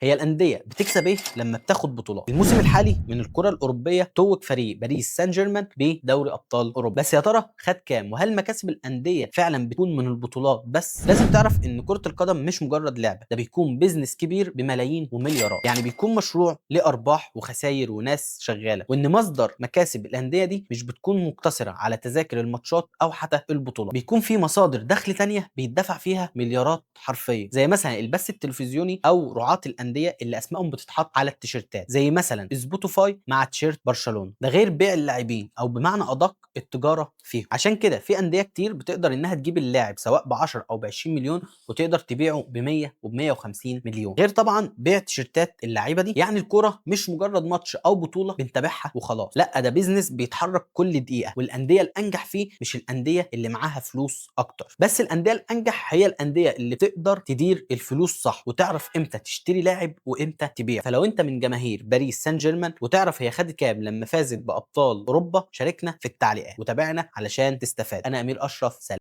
هي الاندية بتكسب ايه لما بتاخد بطولات؟ الموسم الحالي من الكره الاوروبية توج فريق باريس سان جيرمان بدوري ابطال اوروبا، بس يا ترى خد كام؟ وهل مكاسب الاندية فعلا بتكون من البطولات بس؟ لازم تعرف ان كره القدم مش مجرد لعبه، ده بيكون business كبير بملايين ومليارات، يعني بيكون مشروع ليه ارباح وخسائر وناس شغالة، وان مصدر مكاسب الاندية دي مش بتكون مقتصرة على تذاكر الماتشات او حتى البطولات، بيكون في مصادر دخل تانية بيدفع فيها مليارات حرفيا، زي مثلا البث التلفزيوني او رعاة الاندية اللي اسمائهم بتتحط على التيشيرتات، زي مثلا سبوتيفاي مع تيشيرت برشلونة، ده غير بيع اللاعبين او بمعنى ادق التجارة فيهم. عشان كده في اندية كتير بتقدر انها تجيب اللاعب سواء ب 10 او ب 20 مليون وتقدر تبيعه ب 100 وب 150 مليون، غير طبعا بيع تيشيرتات اللعيبة دي. يعني الكورة مش مجرد ماتش او بطوله بنتابعها وخلاص، لا ده business بيتحرك كل دقيقة، والاندية الانجح فيه مش الاندية اللي معاها فلوس اكتر، بس الاندية الانجح هي الاندية اللي تقدر تدير الفلوس صح وتعرف امتى تشتري لاعب وامتى تبيع. فلو انت من جماهير باريس سان جيرمان وتعرف هي خدت كام لما فازت بابطال اوروبا، شاركنا في التعليقات وتابعنا علشان تستفاد. انا امير اشرف، سلام.